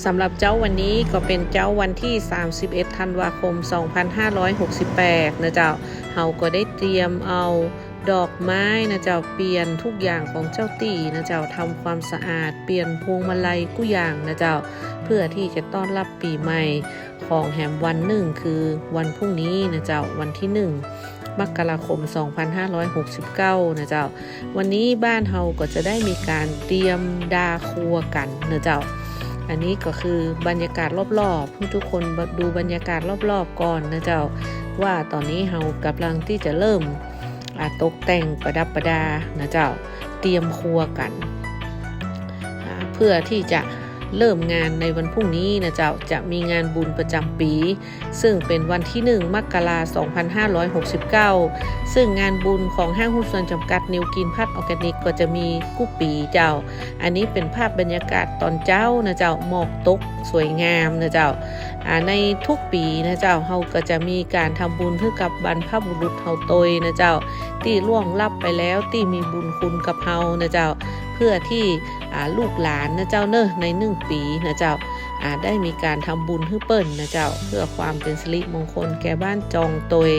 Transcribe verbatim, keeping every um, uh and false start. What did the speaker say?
สำหรับเจ๊าวันนี้ก็เป๋นเจ๊าวันตี้ สามสิบเอ็ด ธันวาคม สองพันห้าร้อยหกสิบแปด นะเจ้า เฮาก็ได้เตรียมเอาดอกไม้นะเจ้า เปลี่ยนกู้อย่างของเจ้าตี้นะเจ้า ทำความสะอาด เปลี่ยนพวงมาลัยกู้อย่างนะเจ้า เพื่อตี้จะต้อนรับปี๋ใหม่ ของแหมวันนึ่ง คือวันพรุ่งนี้นะเจ้า วันตี้หนึ่ง มกราคม สองพันห้าร้อยหกสิบเก้า นะเจ้า วันนี้บ้านเฮาก็จะได้มีก๋านเตรียมดาครัวกั๋นนะเจ้า อันนี้ก็คือบรรยากาศรอบๆ หื้อกู้คนดูบรรยากาศรอบๆ ก่อนนะเจ้า ว่าต๋อนนี้เฮาก่ำลังตี้จะเริ่ม อ่า ตกแต่งประดับประดานะเจ้า เตรียมครัวกั๋น อ่า เพื่อตี้จะเริ่มงานในวันพรุ่งนี้นะเจ้า จะมีงานบุญประจ๋ำปี๋ ซึ่งเป๋นวันตี้หนึ่ง มกราคม สองพันห้าร้อยหกสิบเก้า ซึ่งงานบุญของห้างหุ้นส่วนจ๋ำกัดนิวกรีนพลัสออร์แกนิกก็จะมีกู้ปี๋เจ้า อันนี้เป๋นภาพบรรยากาศต๋อนเจ๊านะเจ้า หมอกตกสวยงามนะเจ้า อ่า ในกู้ปี๋นะเจ้า เฮาก็จะมีก๋านทำบุญหื้อกับบรรพบุรุษเฮาตวยนะเจ้า ตี้ล่วงลับไปแล้ว ตี้มีบุญคุณกับเฮานะเจ้า เพื่อตี้ อ่า ลูกหลานนะเจ้าเนาะ ในนึ่งปี๋นะเจ้า อ่า ได้มีก๋านทำบุญหื้อเปิ้นนะเจ้า เพื่อความเป๋นสิริมงคลแก่บ้านจองตวย